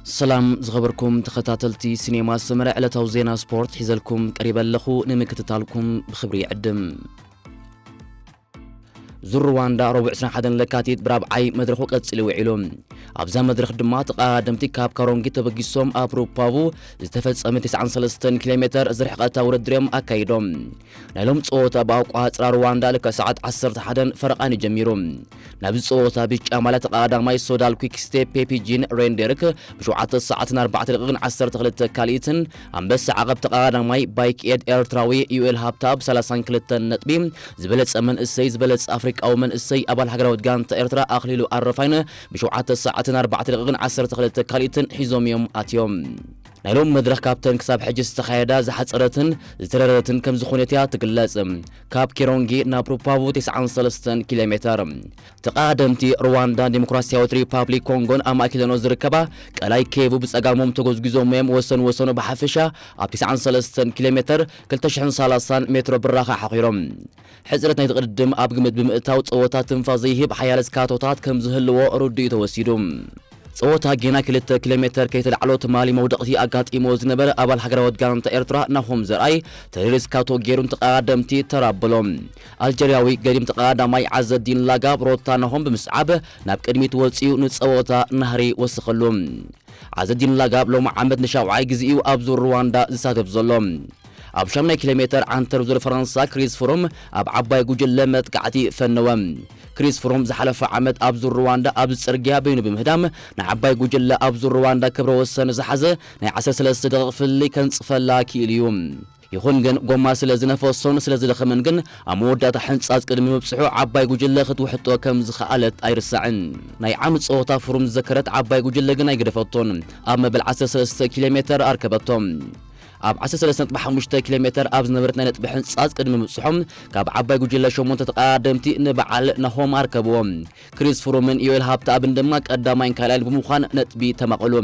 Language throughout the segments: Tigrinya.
ሰላም ዝኸበርኩም ተኸታተልቲ ሲኔማ ሰመረ፣ ዕለታዊ ዜና ስፖርት ሒዘልኩም ቀሪበ ኣለኹ። ንምክትታልኩም ብኽብሪ ይዕድም። ዙር ሩዋንዳ ረቡዕ ዕስራን ሓደን ለካቲት ብራብዓይ መድረኹ ቀጺሉ ውዒሉ። ኣብዛ መድረኽ ድማ ተቐዳደምቲ ካብ ካሮንጊ ተበጊሶም ኣብ ሩፓቡ ዝተፈጸመ ተስዓን ሰለስተን ኪሎ ሜተር ዝርሕቐታ ውድድር እዮም ኣካይዶም። ናይ ሎም ጸወታ ብኣቋጽራ ሩዋንዳ ልክዕ ሰዓት ዓሰርተ ሓደን ፈረቓን እዩ ጀሚሩ። ናብዚ ጸወታ ብጫ ማልያ ተቐዳዳማይ ሶዳል ኩክ ስቴፕ ፔፒጂን ሬንደርክ ብሸውዓተ ሰዓትን ኣርባዕተ ደቂቕን ዓሰርተ ክልተ ካልኢትን ኣንበሳ ዓቐብ ተቐዳዳማይ ባይክ ኤድ ኤርትራዊ ዩኤል ሃብታ ብሰላሳን ክልተን ነጥቢ ዝበለጸ መንእሰይ፣ ዝበለጸ ኣፍሪቃዊ መንእሰይ ኣባል ሃገራዊት ጋንታ ኤርትራ ኣኽሊሉ ኣረፋይነ ብሸውዓተ ሰዓትን ኣርባዕተ ደቂቕን ዓሰርተ ክልተ ካልኢትን ሒዞም እዮም ኣትዮም። ናይ ሎም መድረኽ ካብተን ክሳብ ሕጂ ዝተኻየዳ ዝሓጸረትን ዝተረረትን ከም ዝኾነት እያ ትግለጽ። ካብ ኬሮንጊ ናብ ሩፓቡ ተስዓን ሰለስተን ኪሎ ሜተር። ተቐዳደምቲ ሩዋንዳን ዲሞክራሲያዊት ሪፓብሊክ ኮንጎን ኣማእኪለንኦ ዝርከባ ቀላይ ኬቡ ብጸጋሞም ተጎዝጒዞም እዮም። ወሰን ወሰኑ ብሓፈሻ ኣብ ተስዓን ሰለስተን ኪሎ ሜተር ክልተ ሽሕን ሰላሳን ሜትሮ ብራኸ ሓኺሮም። ሕጽረት ናይቲ ቅድድም ኣብ ግምት ብምእታው ጸወታ ትንፋስ ዘይህብ ሓያለ ስካቶታት ከም ዝህልዎ ርዱእ እዩ ተወሲዱ። ጸወታ ጌና ክልተ ኪሎ ሜተር ከይተላዕሎ ትማሊ መውደቕቲ ኣጋጢሞ ዝነበረ ኣባል ሃገራዊት ጋንታ ኤርትራ ናሆም ዘርኣይ ተሪር ስካቶ ገይሩ ንተቐዳደምቲ ተራበሎም። ኣልጀርያዊ ገዲም ተቐዳዳማይ ዓዘዲን ላጋብ ሮታ ናሆም ብምስዓብ ናብ ቅድሚት ወጺኡ ንጸወታ ናህሪ ወሰኸሉ። ዓዘዲን ላጋብ ሎሚ ዓመት ንሻውዓይ ግዜኡ ኣብ ዙር ሩዋንዳ ዝሳተፍ ዘሎ። ኣብ ሻምናይ ኪሎ ሜተር ዓንተር ዙር ፈረንሳ ክሪስ ፍሩም ኣብ ዓባይ ጉጅለ መጥቃዕቲ ፈነወ። ክሪስ ፍሩም ዝሓለፈ ዓመት ኣብ ዙር ሩዋንዳ ኣብዚ ጽርግያ በይኑ ብምህዳም ንዓባይ ጉጅለ ኣብ ዙር ሩዋንዳ ክብረ ወሰን ዝሓዘ ናይ ዓሰርተ ሰለስተ ደቂቕ ፍልልይ ከንጽፈላ ክኢሉ እዩ። ይኹን ግን ጎማ ስለ ዝነፈሶን ስለ ዝደኸመን ግን ኣብ መወዳእታ ሕንጻጽ ቅድሚ ምብጽሑ ዓባይ ጉጅለ ክትውሕጦ ከም ዝኸኣለት ኣይርሳዕን። ናይ ዓመት ጸወታ ፍሩም ዝዘከረት ዓባይ ጉጅለ ግን ኣይገደፈቶን። ኣብ መበል ዓሰርተ ሰለስተ ኪሎ ሜተር ኣርከበቶ። ኣብ ዓሰርተ ሰለስተ ነጥቢ ሓሙሽተ ኪሎ ሜተር ኣብ ዝነበረት ናይ ነጥቢ ሕንጻጽ ቅድሚ ምብጽሖም ካብ ዓባይ ጉጅለ ሸሞንተ ተቐዳደምቲ ንበዓል ናሆም ኣርከብዎም። ክሪስ ፍሩምን ዮኤል ሃብተኣብን ድማ ቀዳማይን ካልኣይን ብምዃን ነጥቢ ተማቐሉ።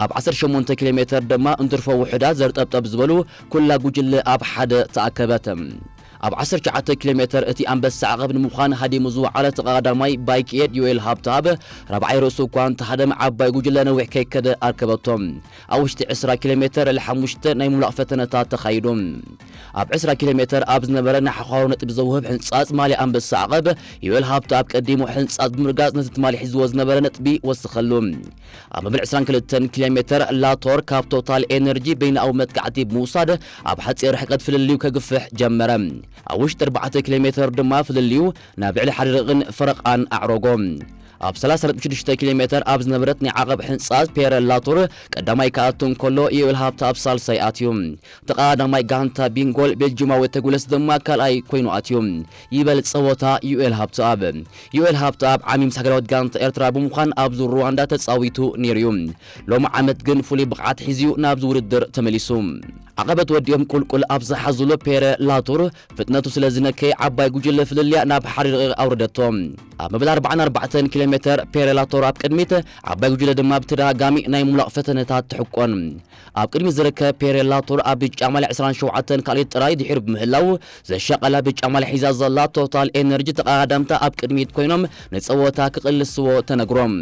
ኣብ ዓሰርተ ሸሞንተ ኪሎ ሜተር ድማ እንትርፎ ውሑዳት ዘርጠብጠብ ዝበሉ ኩላ ጉጅለ ኣብ ሓደ ተኣከበት። ኣብ ዓሰርተ ትሽዓተ ኪሎ ሜተር እቲ ኣንበሳ ዓቐብ ንምዃን ሃዲሙ ዝወዓለ ተቐዳዳማይ ባይክ ኤድ ዮኤል ሃብተኣብ ራብዓይ ርእሱ እኳ እንተሃደመ ዓባይ ጉጅለ ነዊሕ ከይከደ ኣርከበቶ። ኣብ ውሽጢ ዕስራ ኪሎ ሜተር ልዕሊ ሓሙሽተ ናይ ምምላቕ ፈተነታት ተኻይዱ። ኣብ ዕስራ ኪሎ ሜተር ኣብ ዝነበረ ናይ ሓዃሩ ነጥቢ ዘውህብ ሕንጻጽ ማልያ ኣንበሳ ዓቐብ ዮኤል ሃብተኣብ ቀዲሙ ሕንጻጽ ብምርጋጽ ነቲ ትማሊ ሒዝዎ ዝነበረ ነጥቢ ወሰኸሉ። ኣብ መበል ዕስራን ክልተን ኪሎ ሜተር ላቶር ካብ ቶታል ኤነርጂ በይናዊ መጥቃዕቲ ብምውሳድ ኣብ ሓጺር ርሕቀት ፍልልዩ ከግፍሕ ጀመረ። ኣብ ውሽጢ ኣርባዕተ ኪሎ ሜተር ድማ ፍልልዩ ናብ ልዕሊ ሓደ ደቂቕን ፈረቓን ኣዕረጎ። ኣብ ሰላሳ ነጥቢ ሽዱሽተ ኪሎ ሜተር ኣብ ዝነበረት ናይ ዓቐብ ሕንጻጽ ፔረ ላቶር ቀዳማይ ክኣቱ እንከሎ ዮኤል ሃብተኣብ ሳልሳይ ኣትዩ። ተቐዳዳማይ ጋንታ ቢንጎል ቤልጂማዊ ተጉለስ ድማ ካልኣይ ኮይኑ ኣትዩ። ይበል ጸወታ ዩኤል ሃብተኣብ። ዩኤል ሃብተኣብ ዓሚ ምስ ሃገራዊት ጋንታ ኤርትራ ብምዃን ኣብ ዙር ሩዋንዳ ተጻዊቱ ነይሩ እዩ። ሎሚ ዓመት ግን ፍሉይ ብቕዓት ሒዙ ናብዚ ውድድር ተመሊሱ። ዓቐበት ወዲኦም ቁልቁል ኣብ ዝሓዙሉ ፔረ ላቱር ፍጥነቱ ስለ ዝነከየ ዓባይ ጉጅለ ፍልልያ ናብ ሓደ ደቂቕ ኣውረደቶ። ኣብ መበል ኣርባዓን ኣርባዕተን ኪሎ ሜተር ፔረ ላቶር ኣብ ቅድሚት፣ ዓባይ ጉጅለ ድማ ብተደጋጋሚ ናይ ምምላቕ ፈተነታት ትሕቆን። ኣብ ቅድሚት ዝርከብ ፔሬ ላቶር ኣብ ብጫ ማልያ ዕስራን ሸውዓተን ካልኢት ጥራይ ድሒሩ ብምህላው፣ ዘሻቐላ ብጫ ማልያ ሒዛ ዘላ ቶታል ኤነርጂ ተቐዳዳምታ ኣብ ቅድሚት ኮይኖም ንጸወታ ክቕልስዎ ተነግሮም።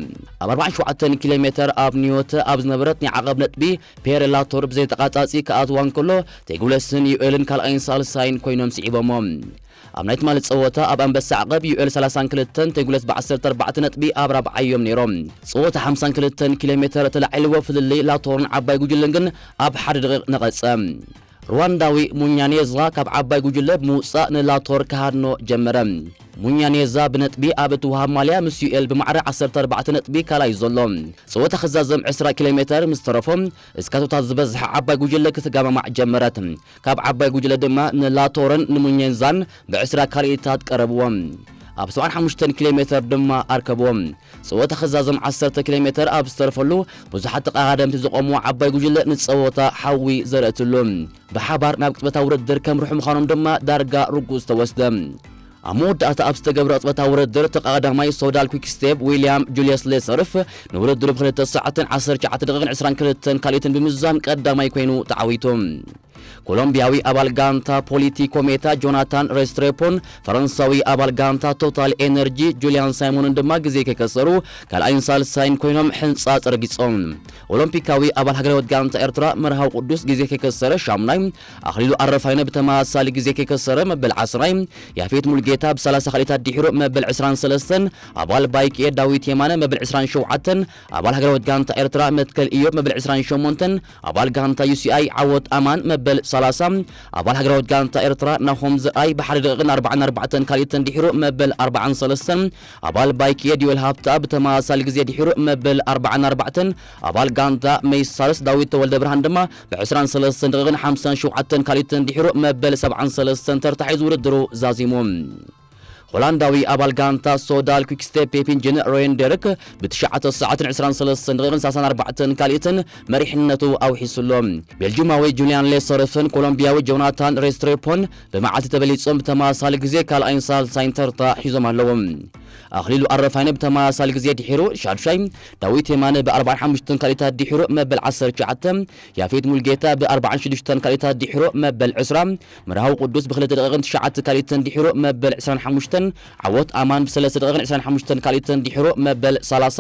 ኣብ ኣርባዓን ሸውዓተን ኪሎ ሜተር ኣብ ኒዮተ ኣብ ዝነበረት ናይ ዓቐብ ነጥቢ፣ ፔሬ ላቶር ብዘይ ተቓጻጺ ክኣትዋ እንከሎ፣ ቴጉለስን ዩኤልን ካልኣይን ሳልሳይን ኮይኖም ስዒቦሞ። ኣብ ናይ ትማሊ ጸወታ ኣብ ኣንበሳ ዓቐብ ዩኤል ሰላሳን ክልተን ቴጉለስ ብዓሰርተ ኣርባዕተ ነጥቢ ኣብ ራብዓይ እዮም ነይሮም። ጸወታ ሓምሳን ክልተን ኪሎ ሜተር ተላዒልዎ ፍልልይ ላቶርን ዓባይ ጉጅለን ግን ኣብ ሓደ ደቂቕ ነቐጸ። ሩዋንዳዊ ሙኛኔዛ ካብ ዓባይ ጉጅለ ብምውጻእ ንላቶር ክሃድኖ ጀመረ። ሙኛኔዛ ብነጥቢ ኣብ እትወሃብ ማልያ ምስ ዩኤል ብማዕረ ዓሰርተ ኣርባዕተ ነጥቢ ካልኣይ እዩ ዘሎ። ጸወታ ክዛዘም ዕስራ ኪሎ ሜተር ምስ ተረፎ፣ እስካቶታት ዝበዝሐ ዓባይ ጉጅለ ክትጋማማዕ ጀመረት። ካብ ዓባይ ጉጅለ ድማ ንላቶርን ንሙኛኔዛን ብዕስራ ካልኢታት ቀረብዎም። ኣብ ሰብዓን ሓሙሽተን ኪሎ ሜተር ድማ ኣርከብዎም። ጸወታ ክዛዘም ዓሰርተ ኪሎ ሜተር ኣብ ዝተረፈሉ፣ ብዙሓት ተቐዳደምቲ ዝቖምዎ ዓባይ ጉጅለ ንጸወታ ሓዊ ዘርእትሉ። ብሓባር ናብ ቅጽበታዊ ውድድር ከምርሑ ምዃኖም ድማ ዳርጋ ርጉጽ ተወስደ። ኣብ መወዳእታ ኣብ ዝተገብረ ቅጽበታዊ ውድድር፣ ተቐዳዳማይ ሶዳል ኩክ ስቴፕ ዊልያም ጁልየስ ሌሰርፍ ንውድድሩ ብክልተ ሰዓትን ዓሰርተ ትሽዓተ ደቂቕን ዕስራን ክልተን ካልኢትን ብምዝዛም ቀዳማይ ኮይኑ ተዓዊቱ። ኮሎምቢያዊ ኣባል ጋንታ ፖሊቲ ኮሜታ ጆናታን ሬስትሬፖን ፈረንሳዊ ኣባል ጋንታ ቶታል ኤነርጂ ጁሊያን ሳይሞንን ድማ ግዜ ከይከሰሩ ካልኣይን ሳልሳይን ኮይኖም ሕንጻ ጸርጊጾም። ኦሎምፒካዊ ኣባል ሃገራዊት ጋንታ ኤርትራ መርሃዊ ቅዱስ ግዜ ከይከሰረ ሻሙናይ፣ ኣኽሊሉ ኣረፋይነ ብተመሳሳሊ ግዜ ከይከሰረ መበል ዓስራይ፣ ያፌት ሙልጌታ ብ30 ካልኢታት ድሒሩ መበል ዕስራን ሰለስተን፣ ኣባል ባይክኤ ዳዊት የማነ መበል ዕስራን ሸውዓተን፣ ኣባል ሃገራዊት ጋንታ ኤርትራ መትከል ኢዮብ መበል ዕስራን ሸሞንተን፣ ኣባል ጋንታ ዩ ሲ ኣይ ዓወት ኣማን መበል ሰላሳ፣ ኣባል ሃገራዊት ጋንታ ኤርትራ ናሆም ዘርኣይ ብሓደ ደቂቕን ኣርባዓን ኣርባዕተን ካልኢትን ድሒሩ መበል ኣርባዓን ሰለስተን፣ ኣባል ባይክኤ ዲዮል ሃብታ ብተመሳሳሊ ግዜ ድሒሩ መበል ኣርባዓን ኣርባዕተን፣ ኣባል ጋንታ መይሳልስ ዳዊት ተወልደ ብርሃን ድማ ብ ዕስራን ሰለስተን ደቂቕን ሓምሳን ሸውዓተን ካልኢትን ድሒሩ መበል ሰብዓን ሰለስተን ተርታ ሒዙ ውድድሩ ዛዚሙ። ሆላንዳዊ ኣባል ጋንታ ሶዳል ኲክስቴፕ ፔፒንጅን ሮየን ደርክ ብትሽዓተ ሰዓትን ዕስራን ሰለስተን ደቂቕን ሰላሳን ኣርባዕተን ካልኢትን መሪሕነቱ ኣውሒሱ ኣሎ። ቤልጂማዊ ጁልያን ሌሰርፍን ኮሎምቢያዊ ጆናታን ሬስትሬፖን ብመዓልቲ ተበሊጾም ብተመሳሳሊ ግዜ ካልኣይን ሳልሳይን ተርታ ሒዞም ኣለዉ። ኣኽሊሉ ኣረፋይነ ብተመሳሳሊ ግዜ ድሒሩ ሻድሻይ፣ ዳዊት የማነ ብ45 ካልኢታት ድሒሩ መበል ዓሰርተ ትሽዓተ፣ ያፌት ሙልጌታ ብ46 ካልኢታት ድሒሩ መበል ዕስራ፣ መርሃዊ ቅዱስ ብ2 ደቂቕን ትሽዓተ ካልኢትን ድሒሩ መበል ዕስራን ሓሙሽተን፣ ዓወት ኣማን ብ3 ደቂቕን ዕስራን ሓሙሽተን ካልኢትን ድሒሩ መበል ሰላሳ፣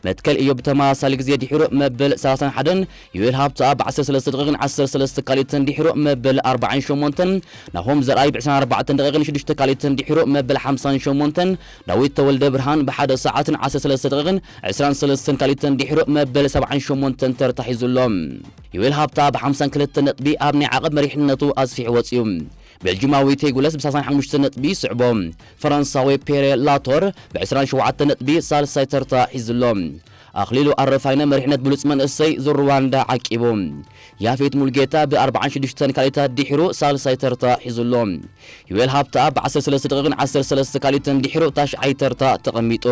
መትከል ኢዮብ ብተመሳሳሊ ግዜ ድሒሩ መበል ሰላሳን ሓደን፣ ዩኤል ሃብተኣ ብ ዓሰርተ ሰለስተ ደቂቕን ዓሰርተ ሰለስተ ካልኢትን ድሒሩ መበል ኣርባዓን ሸሞንተን፣ ናሆም ዘርኣይ ብ ዕስራን ኣርባዕተን ደቂቕን ሽዱሽተ ካልኢትን ድሒሩ መበል ሓምሳን ሸሞንተን፣ ዳዊት ተወልደ ብርሃን ብሓደ ሰዓትን ዓሰርተ ሰለስተ ደቂቕን ዕስራን ሰለስተን ካልኢትን ድሒሩ መበል ሰብዓን ሸሞንተን ተርታ ሒዙ ኣሎ። ዩኤል ሃብታ ብ52 ነጥቢ ኣብ ናይ ዓቐብ መሪሕነቱ ኣስፊሑ ወጺኡ። ቤልጂማዊ ቴጉለስ ብ ሰላሳን ሓሙሽተን ነጥቢ ይስዕቦ። ፈረንሳዊ ፔሬ ላቶር ብ ዕስራን ሸውዓተን ነጥቢ ሳልሳይ ተርታ ሒዙ ኣሎ። ኣኽሊሉ ኣረፋይነ መሪሕነት ብሉጽ መንእሰይ ዙር ሩዋንዳ ዓቂቡ። ያፌት ሙልጌታ ብ46 ካልኢታት ድሒሩ ሳልሳይ ተርታ ሒዙ ኣሎ። ዩኤል ሃብታ ብ ዓሰርተ ሰለስተ ደቂቕን ዓሰርተ ሰለስተ ካልኢትን ድሒሩ ታሽዓይ ተርታ ተቐሚጡ።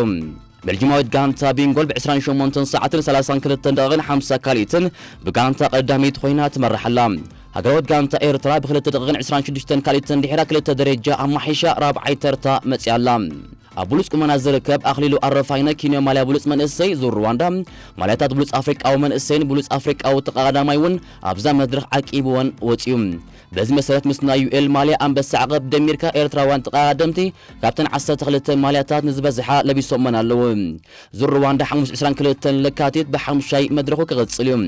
ቤልጂማዊት ጋንታ ቢንጎል ብ ዕስራን ሸሞንተን ሰዓትን ሰላሳን ክልተን ደቂቕን ሓምሳ ካልኢትን ብጋንታ ቀዳመይቲ ኮይና ትመርሕ ኣላ። ሃገራዊት ጋንታ ኤርትራ ብ2 ደቂቕን ዕስራን ሽዱሽተን ካልኢትን ድሒራ ክልተ ደረጃ ኣማሒሻ ራብዓይ ተርታ መጺኣ ኣላ። ኣብ ብሉጽ ቁመና ዝርከብ ኣኽሊሉ ኣረፋይነ ኪንዮ ማልያ ብሉጽ መንእሰይ ዙር ሩዋንዳ፣ ማልያታት ብሉጽ ኣፍሪቃዊ መንእሰይን ብሉጽ ኣፍሪቃዊ ተቐዳዳማይ እውን ኣብዛ መድረኽ ዓቂብወን ወጺኡ። በዚ መሰረት ምስ ናይ ዩኤል ማልያ ኣንበሳ ዓቐብ ደሚርካ ኤርትራውያን ተቐዳደምቲ ካብተን ዓሰርተ ክልተ ማልያታት ንዝበዝሓ ለቢሶመን ኣለዉ። ዙር ሩዋንዳ ሓሙስ ዕስራን ክልተን ለካቲት ብሓሙሻይ መድረኹ ክቕጽል እዩ።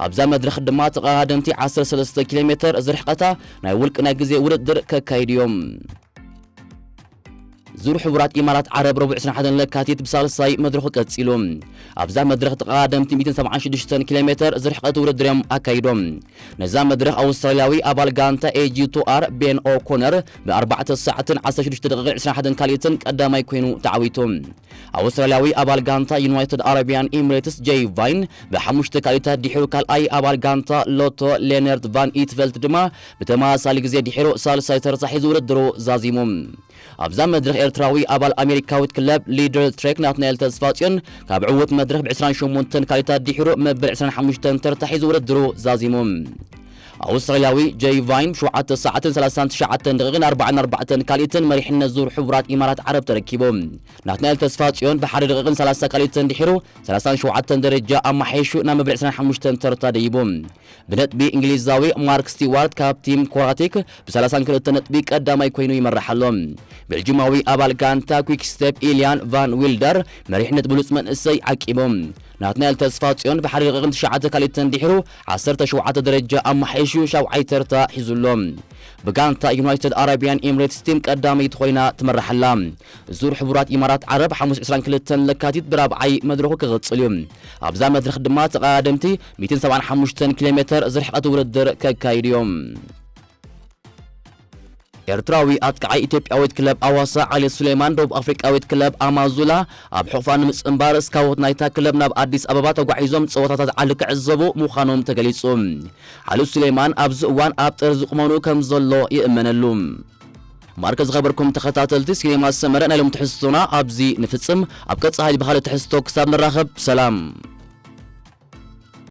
ኣብዛ መድረኽ ድማ ተቐዳደምቲ ዓሰርተ ሰለስተ ኪሎ ሜተር ዝርሕቐታ ናይ ውልቂ ናይ ግዜ ውድድር ከካይዱ እዮም። ዙር ሕቡራት ኢማራት ዓረብ ረቡዕ ዕስራን ሓደን ለካቲት ብሳልሳይ መድረኹ ቀጺሉ። ኣብዛ መድረኽ ተቐዳደምቲ ሚእትን ሰብዓን ሽዱሽተን ኪሎ ሜተር ዝርሕቐት ውድድር እዮም ኣካይዶም። ነዛ መድረኽ ኣውስትራልያዊ ኣባል ጋንታ ኤ ጂ ቱ ኣር ቤን ኦኮነር ብ ኣርባዕተ ሰዓትን ዓሰርተ ሽዱሽተ ደቂቕን ዕስራን ሓደን ካልኢትን ቀዳማይ ኮይኑ ተዓዊቱ። ኣውስትራልያዊ ኣባል ጋንታ ዩናይትድ ኣረቢያን ኤምሬትስ ጄይ ቫይን ብሓሙሽተ ካልኢታት ድሒሩ ካልኣይ፣ ኣባል ጋንታ ሎቶ ሌነርት ቫን ኢትቨልት ድማ ብተመሳሳሊ ግዜ ድሒሩ ሳልሳይ ተርታ ሒዙ ውድድሩ ዛዚሙ። ኣብዛ መድረኽ ኤርትራዊ ኣባል ኣሜሪካዊት ክለብ ሊደር ትሬክ ናትናኤል ተስፋጽዮን ካብ ዕዉት መድረኽ ብ ዕስራን ሸሞንተን ካልኢታት ድሒሩ መበል ዕስራን ሓሙሽተን ተርታ ሒዙ ውድድሩ ዛዚሙ። ኣውስትራልያዊ ጄይ ቫይን ብ ሸውዓተ ሰዓትን ሰላሳን ትሽዓተን ደቂቕን ኣርባዓን ኣርባዕተን ካልኢትን መሪሕነት ዙር ሕቡራት ኢማራት ዓረብ ተረኪቡ። ናትናኤል ተስፋጽዮን ብሓደ ደቂቕን ሰላሳ ካልኢትን ድሒሩ ሰላሳን ሸውዓተን ደረጃ ኣማሓይሹ ናብ መበል ዕስራን ሓሙሽተን ተርታ ደይቡ። ብነጥቢ እንግሊዛዊ ማርክ ስቲዋርት ካብ ቲም ኮራቲክ ብ ሰላሳን ክልተ ነጥቢ ቀዳማይ ኮይኑ ይመርሕ ኣሎ። ቤልጂማዊ ኣባል ጋንታ ኲክ ስቴፕ ኢልያን ቫን ዊልደር መሪሕነት ብሉጽ መንእሰይ ዓቂቡ። ናትናኤል ተስፋጽዮን ብሓደ ደቂቕን ትሽዓተ ካልኢትን ድሒሩ ዓሰርተ ሸውዓተ ደረጃ ኣማሓይሹ ሻውዓይ ተርታ ሒዙ ኣሎ። ብጋንታ ዩናይትድ ኣረቢያን ኤምሬትስ ቲም ቀዳመይቲ ኮይና ትመርሕ ኣላ። ዙር ሕቡራት ኢማራት ዓረብ ሓሙስ ዕስራን ክልተን ለካቲት ብራብዓይ መድረኹ ክቕጽል እዩ። ኣብዛ መድረኽ ድማ ተቐዳደምቲ ሚእትን ሰብዓን ሓሙሽተን ኪሎ ሜተር ዝርሕቐት ውድድር ከካይዱ እዮም። ኤርትራዊ ኣጥቃዓይ ኢትዮጵያዊት ክለብ ኣዋሳ ዓሊ ሱሌማን ደቡብ ኣፍሪቃዊት ክለብ ኣማዙላ ኣብ ሕቑፋ ንምጽንባር ስካውት ናይታ ክለብ ናብ ኣዲስ ኣበባ ተጓዒዞም ጸወታታት ዓሊ ክዕዘቡ ምዃኖም ተገሊጹ። ዓሊ ሱሌማን ኣብዚ እዋን ኣብ ጥርዚ ቁመንኡ ከም ዘሎ ይእመነሉ። ማርከ ዝኸበርኩም ተኸታተልቲ ሲኔማ ሰመረ ናይ ሎም ትሕዝቶና ኣብዚ ንፍጽም። ኣብ ቀጻሊ ብኻልእ ትሕዝቶ ክሳብ ንራኸብ ሰላም።